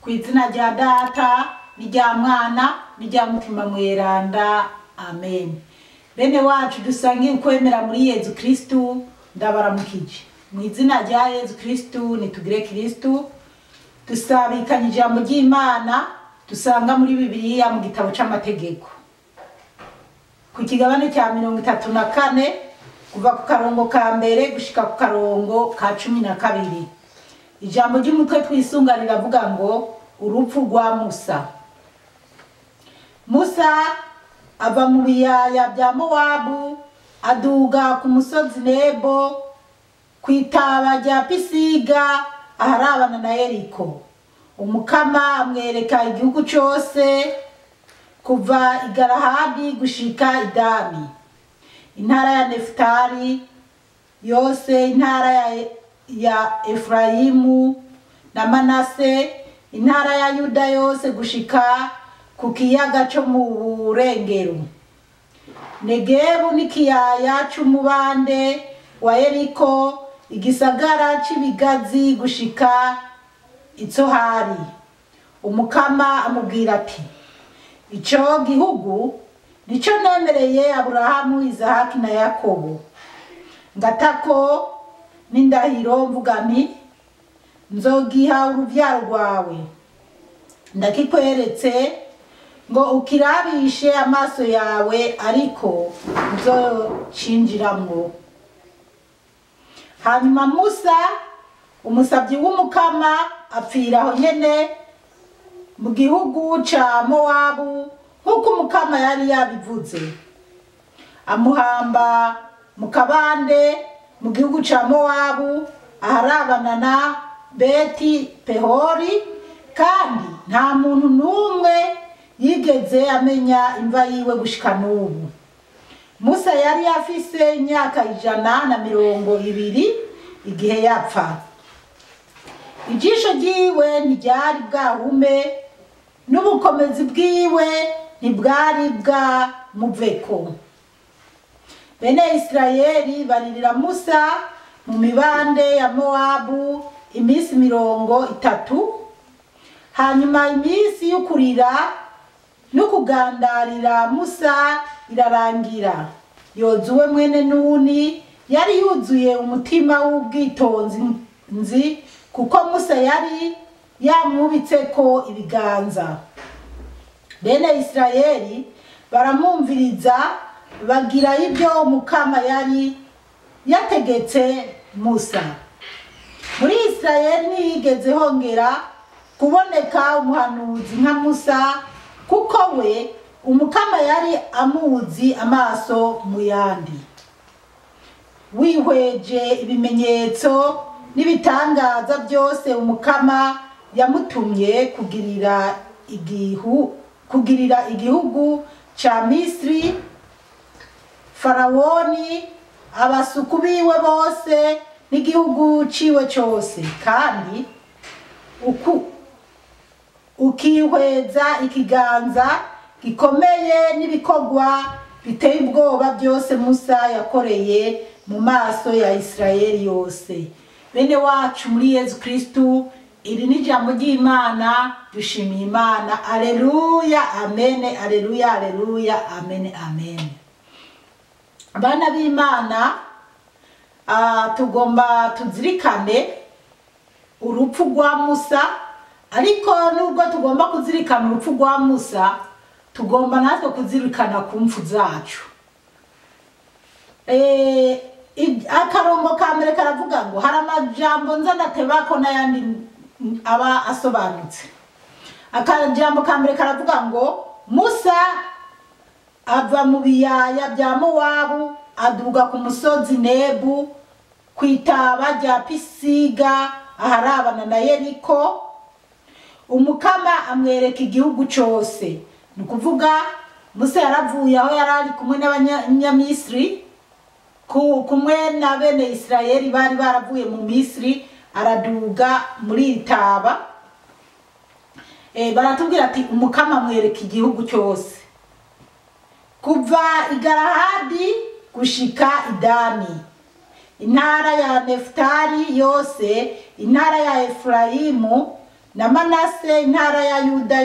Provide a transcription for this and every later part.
Ku izina rya Data n'irya Mwana n'irya Mutima Mweranda, amen. Bene wacu dusangiye ukwemera muri Yezu Kristu, ndabaramukije mu izina rya Yezu Kristu. Nitugire Kristu. Dusabikanye ijambo ry'Imana dusanga muri Bibiliya mu gitabo c'amategeko ku kigabane cya 34, kuva ku karongo ka mbere gushika ku karongo ka 12. Ijambo ry'umutwe twisunga riravuga ngo urupfu rwa Musa. Musa ava mu biyaya bya Mowabu, aduga ku musozi Nebo, ku itaba rya Pisiga aharabana na Yeriko. Umukama amwereka igihugu cose, kuva i Galahadi gushika i Dani, intara ya Nefutali yose, intara ya Efurayimu na Manase, intara ya Yuda yose gushika ku kiyaga co mu burengero, Negebu n'ikiyaya c'umubande wa Yeriko, igisagara c'ibigazi, gushika i Tsohari. Umukama amubwira ati: "Ico gihugu nico nemereye Aburahamu, Izahaki na Yakobo, ngatako n'indahiro mvuga nti: 'Nzogiha uruvyaro rwawe.' Ndakikweretse ngo ukirabishe amaso yawe, ariko ntuzocinjiramwo." Hanyuma Musa, umusabyi w'Umukama, apfira aho nyene mu gihugu ca Mowabu, nk'uko Umukama yari yabivuze. Amuhamba mu kabande mu gihugu ca Mowabu aharabana na Beti Pehori, kandi nta muntu n'umwe yigeze amenya imva yiwe gushika n'ubu. Musa yari afise imyaka 120 igihe yapfa. Ijisho ryiwe ntiryari bwahume, n'ubukomezi bwiwe ntibwari bwamuveko. Bene Isirayeli baririra Musa mu mibande ya Mowabu iminsi 30. Hanyuma iminsi y'ukurira no kugandarira Musa irarangira. Yozuwe mwene Nuni yari yuzuye umutima w'ubwitonzi nzi, kuko Musa yari yamwubitseko ibiganza. Bene Isirayeli baramwumviriza, bagira ibyo Umukama yari yategetse Musa. Muri Isirayeli ntiyigeze hongera kuboneka umuhanuzi nka Musa, kuko we Umukama yari amuzi amaso mu yandi. Wihweje ibimenyetso n'ibitangaza byose Umukama yamutumye kugirira igihugu ca Misiri, Farawoni, abasuku biwe bose n'igihugu ciwe cose, kandi ukihweza ikiganza gikomeye n'ibikorwa biteye ubwoba byose Musa yakoreye mu maso ya Isirayeli yose. Bene wacu muri Yezu Kristu, iri ni ijambo ry'Imana. Dushimiye Imana. Aleluya, amene, aleluya, aleluya, amene, amene. Bana b'Imana, tugomba tuzirikane urupfu rwa Musa, ariko nubwo tugomba kuzirikana urupfu rwa Musa, tugomba natwe kuzirikana ku mfu zacu. Akarongo ka mbere karavuga ngo hari amajambo nza ndatebako n'ayandi aba asobanutse. Akajambo ka mbere karavuga ngo Musa ava mu biyaya bya Mowabu, aduga ku musozi Nebu, ku itaba rya Pisiga aharabana na Yeriko. Umukama amwereka igihugu cose. Ni ukuvuga Musa yaravuye aho yari ari kumwe n'Abanyamisiri, kumwe na bene Isirayeli bari baravuye mu Misiri, araduga muri iri taba. Baratubwira ati Umukama amwereka igihugu cyose, kuva i Galahadi gushika i Dani, intara ya Nefutali yose, intara ya Efurayimu na Manase, intara ya Yuda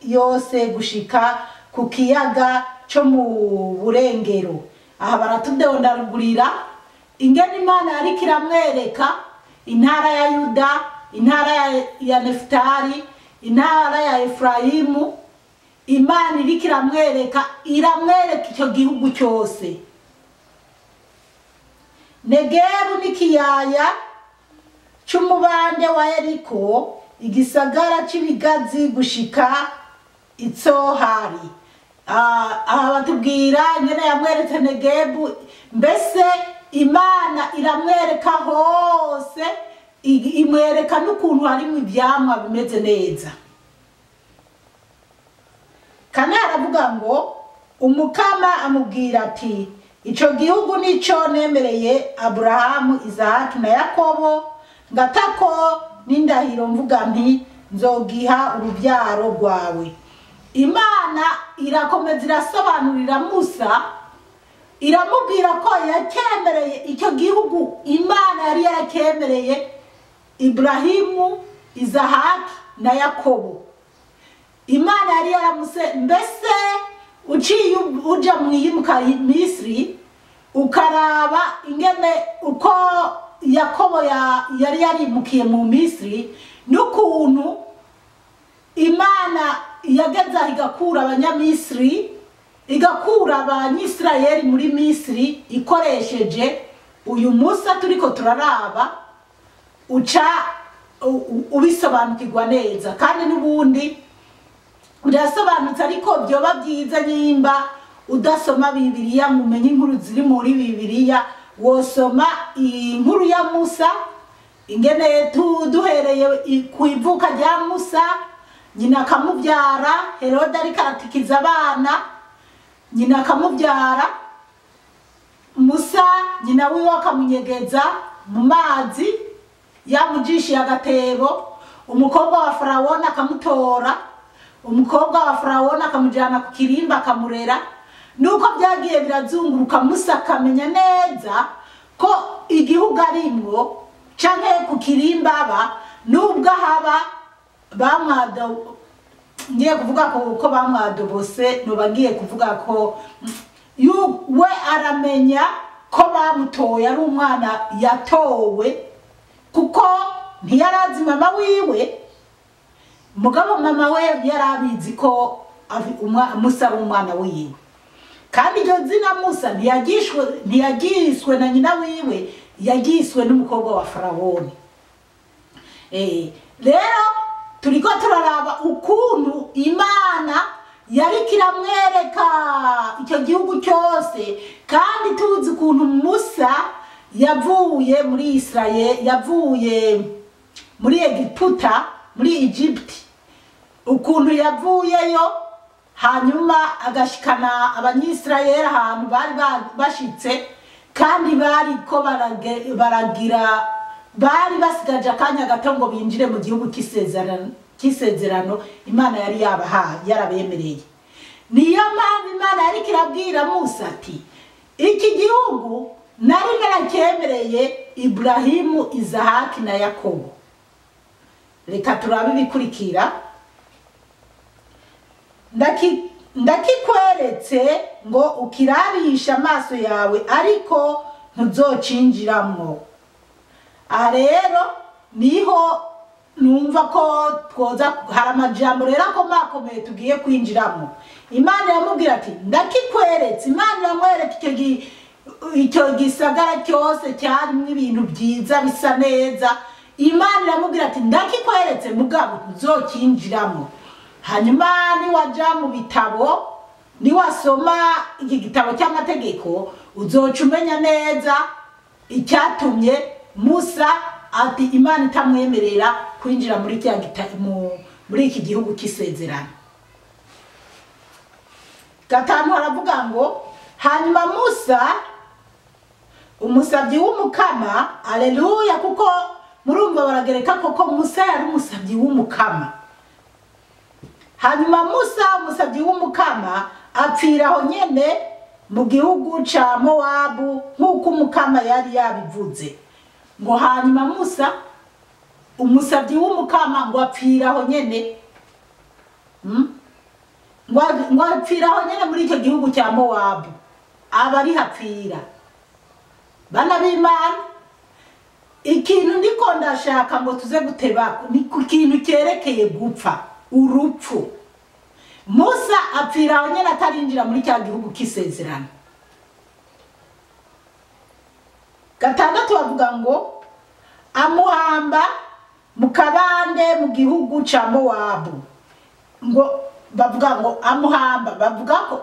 yose gushika ku kiyaga cyo mu burengero. Aha baratudondagurira ingene Imana yariko iramwereka intara ya Yuda, intara ya Nefutali, intara ya Efurayimu. Imana iriko iramwereka icyo gihugu cyose. Negebu n'ikiyaya c'umubande wa Yeriko, igisagara c'ibigazi gushika Itsohari. Aha batubwira ingene yamweretse Negebu, mbese Imana iramwereka hose, imwereka n'ukuntu harimo ivyamwa bimeze neza. Kane aravuga ngo umukama amubwira ati ico gihugu nico nemereye Aburahamu, Izahaki na Yakobo, ngatako n'indahiro mvuga nti nzogiha urubyaro rwawe. Imana irakomeza irasobanurira Musa, iramubwira ko yakemereye icyo gihugu. Imana yari yarakemereye Ibrahimu, Izahaki na Yakobo. Imana yari yaramuse, mbese uciye uja mwiyimuka Misri ukaraba ingene uko Yakobo yari yarimukiye mu Misri, n'ukuntu Imana yageza igakura abanyamisri, igakura abanyisirayeli muri Misri ikoresheje uyu Musa turiko turaraba, uca ubisobanukirwa neza. Kandi n'ubundi birasobanutse, ariko byoba byiza nyimba udasoma Bibiliya ngo umenye inkuru ziri muri Bibiliya, wosoma inkuru ya Musa ingene duhereye ku ivuka rya Musa, nyina akamubyara, Herode ariko aratikiza abana, nyina akamubyara Musa, nyina wiwe akamunyegeza mu mazi yamujishiye agatebo, umukobwa wa Farawoni akamutora, umukobwa wa Farawoni akamujyana ku kirimba akamurera. Nuko byagiye birazunguruka, Musa akamenya neza ko igihugu arimwo canke ku kirimba aba, nubwo haba bamwado, ngiye kuvuga ko bamwadobose, noba ngiye kuvuga ko we aramenya ko bamutoye ari umwana yatowe, kuko ntiyarazi mama wiwe, mugabo mama we yarabizi ko Musa ari umwana wiwe. Kandi iryo zina Musa ntiyagiswe na nyina wiwe, yagiswe n'umukobwa wa Farawoni. Rero turiko turaraba ukuntu Imana yariko iramwereka icyo gihugu cyose, kandi tuzi ukuntu Musa yavuye muri Israel, yavuye muri Egiputa, muri Egypt, ukuntu yavuyeyo hanyuma agashikana abanyisirayeli ahantu bari bashitse, kandi bariko baragira, bari basigaje akanya gato ngo binjire mu gihugu cy'isezerano Imana yari yabahaye, yarabemereye. Niyo mpamvu Imana yariko irabwira Musa ati iki gihugu nari naracyemereye Ibrahimu, Izahaki na Yakobo. Reka turabe ibikurikira. Ndakikweretse ngo ukirabisha amaso yawe, ariko ntuzocinjiramwo. Aha rero niho numva ko twoza, hari amajambo rero akomakomeye tugiye kwinjiramo. Imana iramubwira ati ndakikweretse. Imana iramwereka icyo gisagara cyose cyarimo ibintu byiza bisa neza. Imana iramubwira ati ndakikweretse, mugabo ntuzokinjiramo. Hanyuma niwaja mu bitabo, niwasoma iki gitabo cy'amategeko, uzoca umenya neza icyatumye Musa ati Imana itamwemerera kwinjira muri muri iki gihugu cy'isezerano. Gatanu haravuga ngo hanyuma Musa umusabyi w'umukama, aleluya, kuko murumva baragereka koko Musa yari umusabyi w'umukama. Hanyuma Musa umusabyi w'umukama apfira aho nyene mu gihugu ca Mowabu, nk'uko umukama yari yabivuze. Ngo hanyuma Musa Umusabyi w'umukama ngo apfira aho nyene, ngo apfira aho nyene muri icyo gihugu cya Mowabu, aba ari hapfira. Bana b'Imana, ikintu ndiko ndashaka ngo tuze guteba ni ku kintu cyerekeye gupfa, urupfu. Musa apfira aho nyene atarinjira muri cya gihugu cy'isezerano. 6 bavuga ngo amuhamba mu kabande mu gihugu ca Mowabu. Ngo bavuga ngo amuhamba, bavuga ko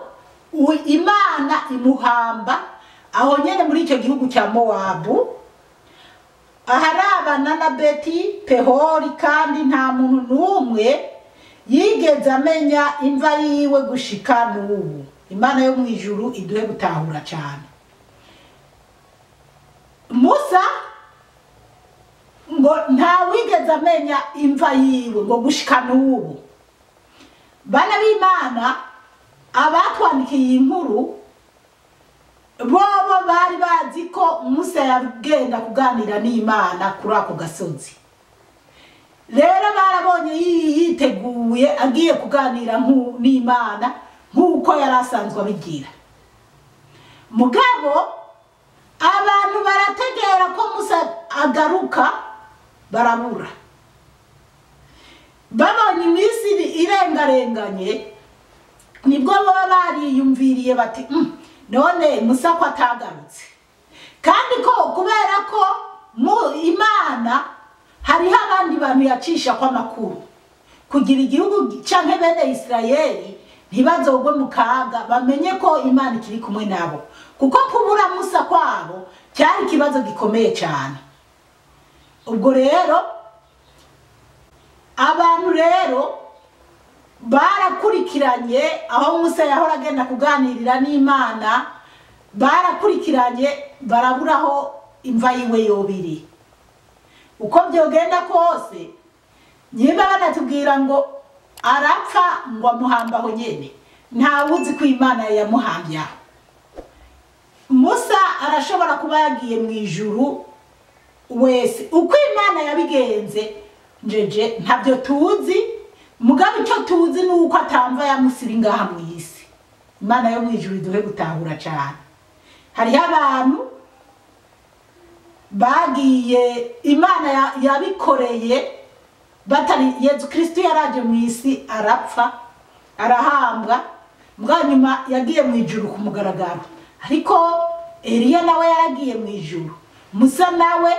Imana imuhamba aho nyene muri icyo gihugu cya Mowabu, aharabana na Beti Pehori, kandi nta muntu n'umwe yigeze amenya imva yiwe gushika n'ubu. Imana yo mu ijuru iduhe gutahura cyane. Musa ngo nta wigeze amenya imva yiwe ngo gushika n'ubu. Bana b'Imana, abatwandikiye inkuru bobo bari bazi ko Musa yagenda kuganira n'Imana kuri ako gasozi. Rero barabonye yiteguye agiye kuganira n'Imana nk'uko yari asanzwe abigira. Mugabo abantu barategera ko Musa agaruka, barabura. Babonye iminsi irengarenganye, nibwo baba bariyumviriye bati none Musa ko atagarutse. Kandi ko kubera ko mu Imana hariho abandi bantu yacisha kwa makuru kugira igihugu canke bene Isirayeli ntibazogwe mu kaga, bamenye ko Imana ikiri kumwe nabo, kuko kubura Musa kwabo cyari ikibazo gikomeye cyane. Ubwo rero abantu rero barakurikiranye aho Musa yahora agenda kuganirira n'Imana, barakurikiranye baraburaho imva yiwe yobiri. Uko byogenda kose, niba banatubwira ngo arapfa ngo amuhamba aho nyene, nta wuzi ko Imana yamuhambye aho. Musa arashobora kuba yagiye mu ijuru wese. Uko Imana yabigenze njeje ntabyo tuzi, mugabo icyo tuzi ni uko atamva yamusiri ngaha mu isi. Imana yo mu ijuru iduhe gutahura cyane. Hariho abantu bagiye Imana yabikoreye batari. Yezu Kristo yaraje mu isi arapfa arahambwa, bwa nyuma yagiye mu ijuru ku mugaragaro. Ariko Eliya nawe yaragiye mu ijuru, Musa nawe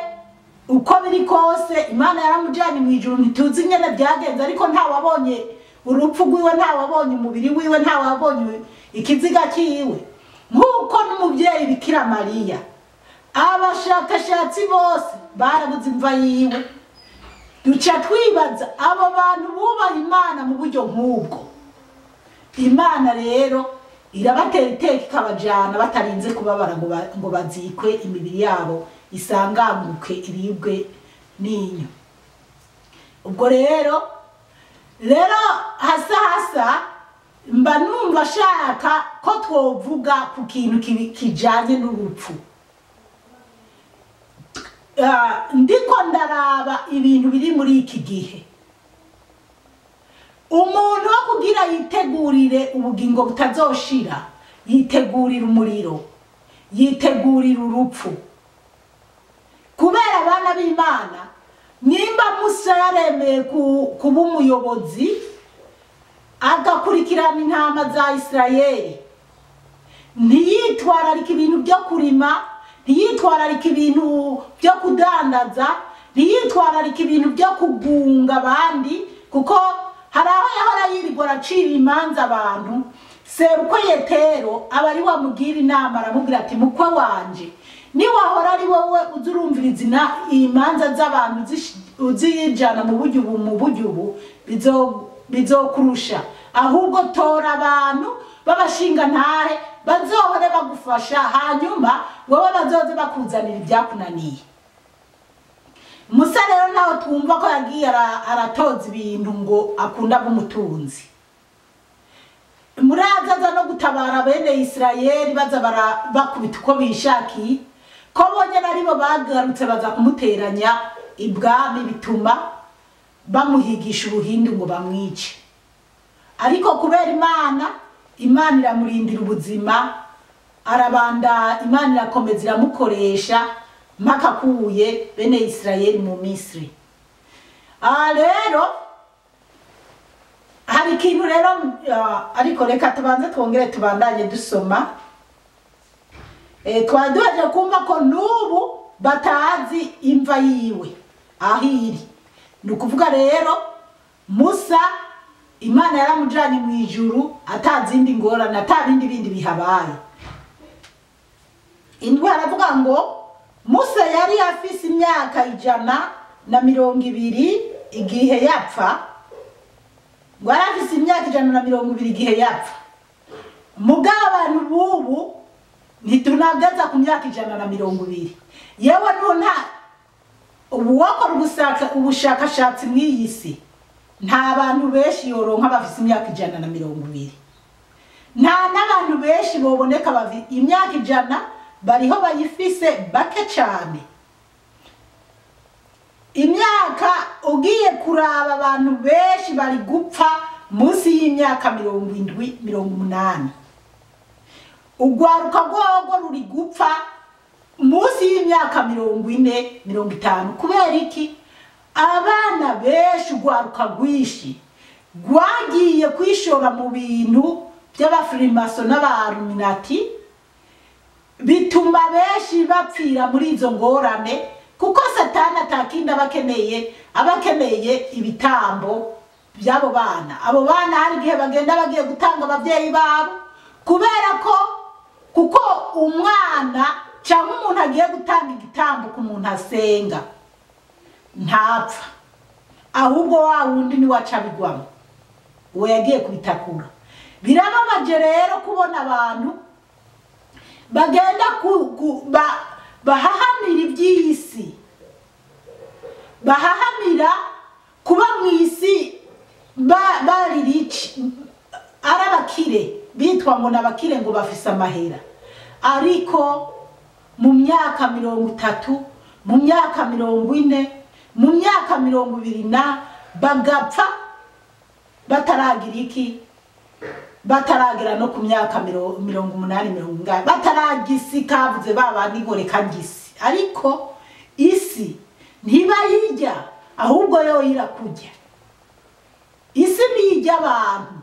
uko biri kose Imana yaramujanye mu ijuru. Ntituzi nyene byagenze, ariko nta wabonye urupfu rwiwe, nta wabonye umubiri wiwe, nta wabonye ikiziga cyiwe. Nk'uko n'umubyeyi Bikira Mariya, abashakashatsi bose barabuze imva yiwe. Duca twibaza abo bantu bubaha Imana mu buryo nk'ubwo. Imana rero irabatera iteka ikabajana batarinze kubabara ngo bazikwe, imibiri yabo isanganguke iribwe n'inyo. Ubwo rero hasa hasa mba numva ashaka ko twovuga ku kintu kijanye n'urupfu. Ndiko ndaraba ibintu biri muri iki gihe. Umuntu wo kugira yitegurire ubugingo butazoshira, yitegurira umuriro, yitegurira urupfu. Kubera abana b'Imana, nimba Musa yaremeye kuba umuyobozi agakurikirana intama za Isirayeli, ntiyitwararika ibintu byo kurima, ntiyitwararika ibintu byo kudandaza, ntiyitwararika ibintu byo kugunga abandi, kuko hari aho yahora yirirwa aracira imanza abantu. Sebukwe Yetero aba ari wamugira inama, aramubwira ati mukwe wanje, niwahora ari wowe uza urumviriza imanza z'abantu uzijana mu buryo ubu mu buryo ubu bizokurusha, ahubwo tora abantu babashinga ntahe bazohore bagufasha, hanyuma wowe bazoze bakuzanira ibyakunaniye. Musa rero nawe twumva ko yagiye aratoza ibintu ngo akunda b'umutunzi. Muraza no gutabara bene Isirayeli baza bakubita uko bishakiye, ko bonyene aribo bagarutse baza kumuteranya Ibwami bituma bamuhigisha uruhindu ngo bamwice, ariko kubera Imana iramurindira ubuzima, arabanda, Imana irakomeza iramukoresha mpaka akuye bene Isirayeli mu Misiri. Aha rero hari ikintu rero, ariko reka tubanze twongere tubandanye dusoma. Twari duheje kumva ko n'ubu batazi imva yiwe aho iri. Ni ukuvuga rero Musa Imana yaramujanye mu ijuru atazindi ngorane, atabindi bindi bihabaye. Indwi aravuga ngo Musa yari afise imyaka 120 igihe yapfa, ngo yari afise imyaka 120 igihe yapfa. Mugabo abantu bubu ntitunageza ku myaka 120. Yewe nta uwakora ubushakashatsi mw'iyi si, nta bantu benshi yoronka bafise imyaka 120. Nta n'abantu benshi boboneka imyaka 100 bariho bayifise bake cyane. Imyaka ugiye kuraba abantu benshi bari gupfa munsi y'imyaka 70, 80. Ugwaruka rwogo ruri gupfa munsi y'imyaka 40, 50. Kubera iki? Abana benshi ugwaruka rwishi rwagiye kwishora mu bintu by'abafirimaso n'abaruminati, bituma benshi bapfira muri izo ngorane, kuko Satani atakinda abakeneye ibitambo by'abo bana. Abo bana hari igihe bagenda bagiye gutanga abavyeyi babo, kubera ko kuko umwana cyangwa umuntu agiye gutanga igitambo ku muntu asenga ntapfa, ahubwo wa wundi ni wacabigwamo uwo yagiye kubitakura. Birababaje rero kubona abantu bagenda bahahamira iby'isi, bahahamira kuba mu isi bari rich, ari abakire, bitwa ngo n'abakire ngo bafise amahera, ariko mu myaka 30, mu myaka 40, mu myaka 20 bagapfa bataragira iki, bataragira no ku myaka 80, 90, bataragisi kavuze babandi ngo reka ngisi. Ariko isi ntibayijya, ahubwo yo irakujya. Isi nijya abantu.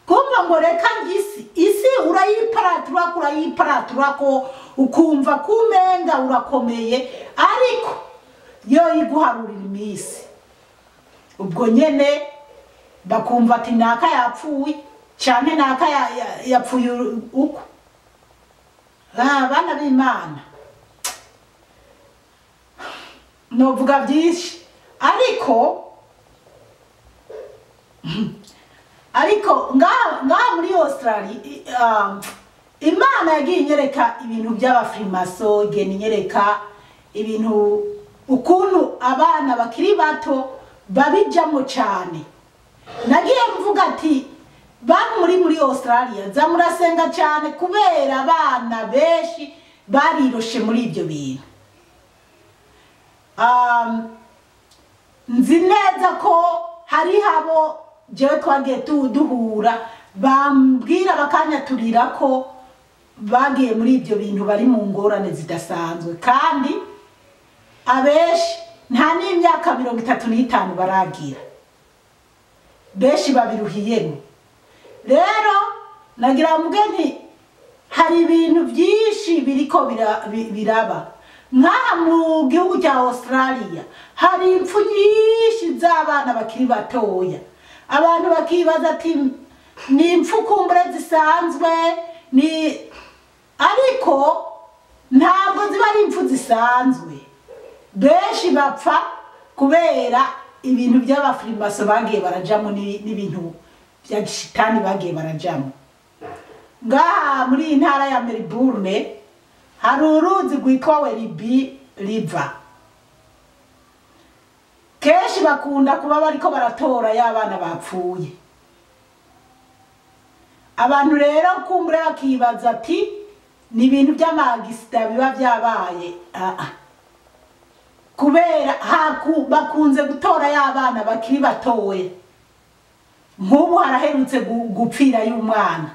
Kumva ngo reka ngisi, isi urayiparatura, urayiparatura ko ukumva kumenga urakomeye, ariko yo iguharurira imisi. Ubwo nyene bakumva ati naka yapfuye cyane, naka yapfuye uko. Abana b'Imana novuga byinshi, ariko ngaha muri Australia Imana yagiye inyereka ibintu by'abafrimaso, igenda inyereka ibintu ukuntu abana bakiri bato babijamo cyane. Nagiye mvuga ati bantu muri Australia za murasenga cyane, kubera abana benshi bariroshe muri ibyo bintu. Nzi neza ko hari habo jewe twagiye duhura bambwira bakanyaturira ko bagiye muri ibyo bintu, bari mu ngorane zidasanzwe, kandi abenshi nta n'imyaka 35 baragira, benshi babiruhiyemo. Rero nagira mvuge nti hari ibintu byinshi biriko biraba nkaha mu gihugu cya Australia. Hari impfu nyinshi z'abana bakiri batoya, abantu bakibaza ati ni impfu kumbure zisanzwe, ni ariko ntabwo ziba ari impfu zisanzwe. Benshi bapfa kubera ibintu by'abafrimaso bagiye barajamo n'ibintu bya shitani bagiye barajamo. Ngaha muri iyi ntara ya Melbourne hari uruzi rwitwa Werribee River. Kenshi bakunda kuba bariko baratora y'abana bapfuye. Abantu rero kumbure bakibaza ati ni ibintu by'amagisida biba byabaye. Kubera bakunze gutora y'abana bakiri batoye. Nk'ubu haraherutse gupfira y'umwana,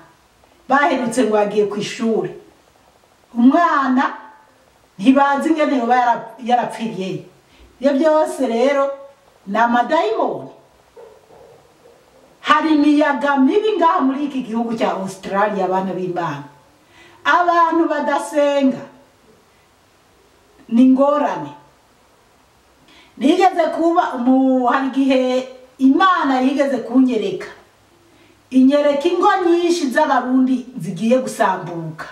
baherutse ngo agiye ku ishuri, umwana ntibazi ingene yoba yarapfiriyeyo. Ibyo byose rero ni amadayimoni. Hari imiyaga mibi ngaha muri iki gihugu cya Australia, abana b'Imana. Abantu badasenga ni ingorane. Nigeze kuba hari igihe Imana yigeze kunyereka, inyereka ingo nyinshi z'Abarundi zigiye gusambuka.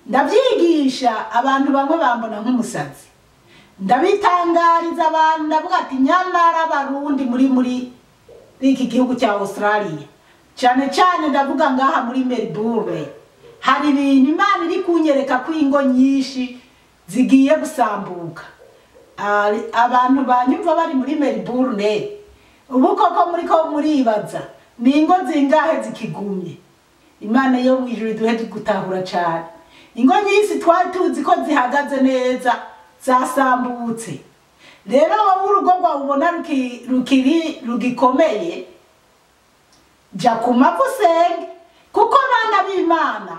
Ndabyigisha abantu bamwe bambona nk'umusazi, ndabitangariza abantu, ndavuga ati nyamara Abarundi muri iki gihugu cya Australia, cyane cyane ndavuga ngaha muri Melbourne, hari ibintu Imana iri kunyereka ko ingo nyinshi zigiye gusambuka. Abantu banyumva bari muri Melbourne, ubu koko muri ko muribaza ni ingo zingahe zikigumye? Imana yo mu ijuru iduhe gutahura cyane. Ingo nyinshi twari tuzi ko zihagaze neza zasambutse. Rero wowe urugo rwawe ubona rukiri rugikomeye, jya ku mavi usenge, kuko abana b'Imana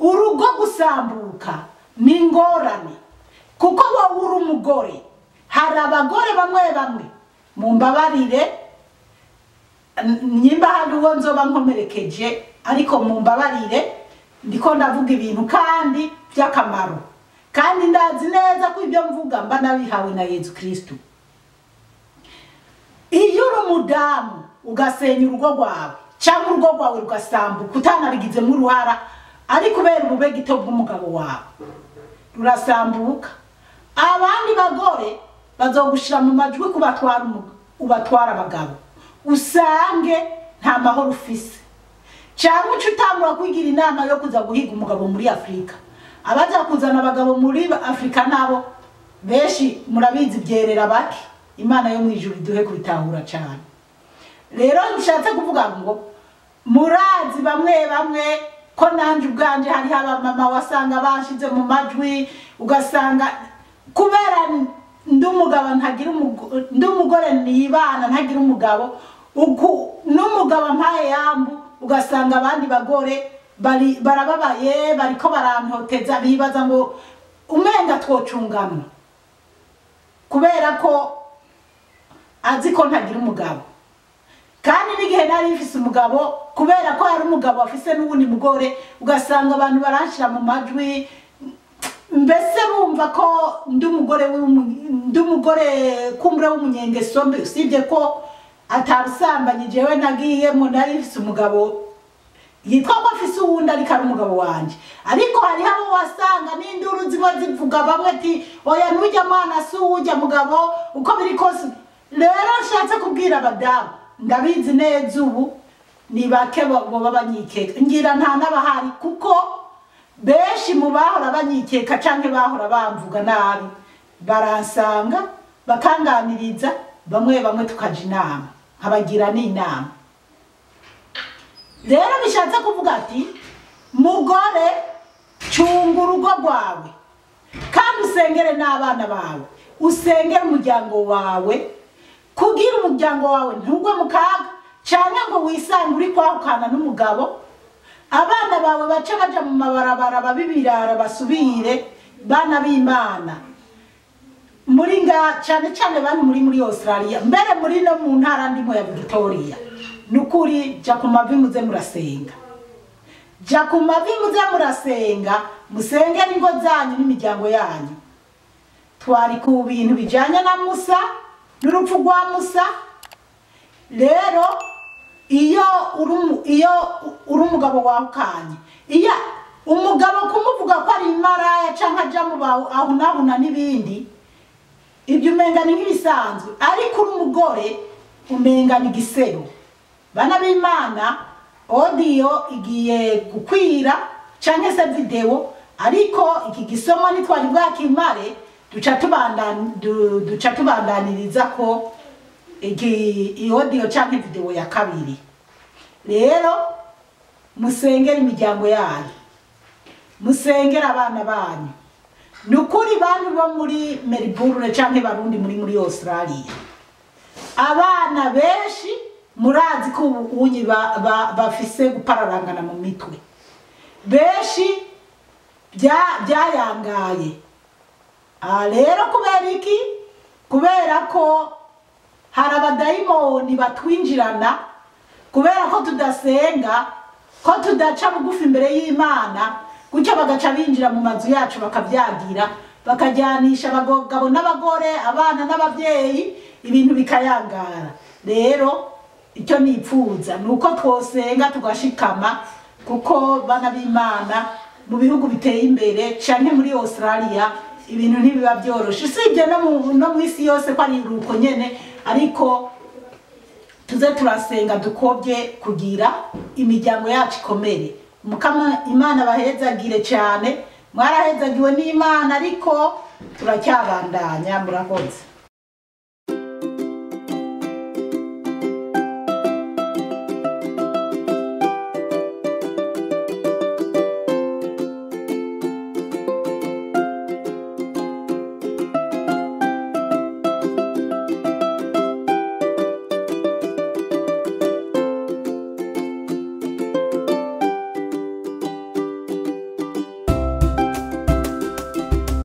urugo gusambuka ni ingorane. Kuko wowe uri umugore, hari abagore bamwe bamwe, mumbabarire nyimba hari uwo nzoba nkomerekeje, ariko mumbabarire ndiko ndavuga ibintu kandi by'akamaro, kandi ndazi neza ko ibyo mvuga mba nabihawe na Yezu Kristo. Iyo uri umudamu ugasenya urugo rwawe, cyangwa urugo rwawe rugasambuka utanabigizemo uruhara, ari kubera ububegito bw'umugabo wawe, rurasambuka. Abandi bagore bazogushira mu majwi kubatwara ubatwara abagabo, usange nta mahoro ufise, cyangwa uca utangura kwigira inama yo kuza guhiga umugabo muri Afrika. Abaza kuzana abagabo muri Afrika nabo benshi murabizi byerera bake. Imana yo mu ijuru iduhe kubitahura cyane. Rero nshatse kuvuga ngo murazi bamwe bamwe ko nanje ubwanje hariho abamama wasanga bashize mu majwi, ugasanga kubera ndi umugabo ntagira ndi umugore nibana ntagira umugabo, n'umugabo mpaye yambu, ugasanga abandi bagore barababaye bariko barantoteza, bibaza ngo umenga twocunganwa kubera ko azi ko ntagira umugabo. Kandi n'igihe nari mfise umugabo, kubera ko hari umugabo afise n'uwundi mugore, ugasanga abantu baranshira mu majwi, mbese bumva ko ndi umugore kumbura w'umunyengeso mbi, usibye ko atarusambanye jewe nagiyemo, nari mfise umugabo yitwa ko afise uwundi ariko ari umugabo wanje. Ariko hariho abo wasanga n'induru zimwe zivuga, bamwe ati oya nujya mwana si uwujya mugabo, uko biri kose. Rero nshatse kubwira abadamu, ndabizi neza ubu ni bake boba banyikeka, ngira nta n'abahari, kuko benshi mu bahora banyikeka canke bahora bamvuga nabi baransanga bakanganiriza, bamwe bamwe tukaja inama, nkabagira n'inama. Rero bishatse kuvuga ati mugore cunga urugo rwawe, kandi usengere n'abana bawe, usengere umuryango wawe, kugira umuryango wawe ntugwe mu kaga, canke ngo wisange uri kwahukana n'umugabo, abana bawe bace baja mu mabarabara babibirara basubire. Bana b'Imana muri nga cyane cyane bantu muri Australia, mbere muri no mu ntara ndimo ya Victoria, nukuri jya ku mavi muze murasenga, jya ku mavi muze murasenga, musengere ingo zanyu n'imiryango yanyu. Twari ku bintu bijanye na Musa n'urupfu rwa Musa. Rero iyo uri umugabo wahukanye, iyo umugabo kumuvuga ko ari maraya canke aja mu ahunahuna n'ibindi, ibyo umenga ni nk'ibisanzwe, ariko uri umugore umenga ni igisebo. Bana b'Imana, audio igiye gukwira canke se video, ariko iki gisomo nitwari bwakimare, duca tubandaniriza ko iki audio canke video ya kabiri. Rero musengere imiryango yanyu, musengere abana banyu, Ni ukuri bantu bo muri Melbourne canke Barundi muri Australia, abana benshi murazi ko ubunyi bafise gupararangana mu mitwe, benshi byayangaye. Rero kubera iki? Kubera ko hari abadayimoni batwinjirana, kubera ko tudasenga, ko tudaca bugufi imbere y'Imana, gutyo bagaca binjira mu mazu yacu bakabyagira, bakajyanisha abagabo n'abagore, abana n'ababyeyi, ibintu bikayangara. Rero icyo nipfuza ni uko twosenga tugashikama, kuko bana b'Imana mu bihugu biteye imbere canke muri Australia ibintu ntibiba byoroshe, usibye no mu isi yose ko ari uruko nyene, ariko tuze turasenga dukobye kugira imiryango yacu ikomere. Mukama Imana bahezagire cyane, mwarahezagiwe n'Imana, ariko turacyabandanya. Murakoze.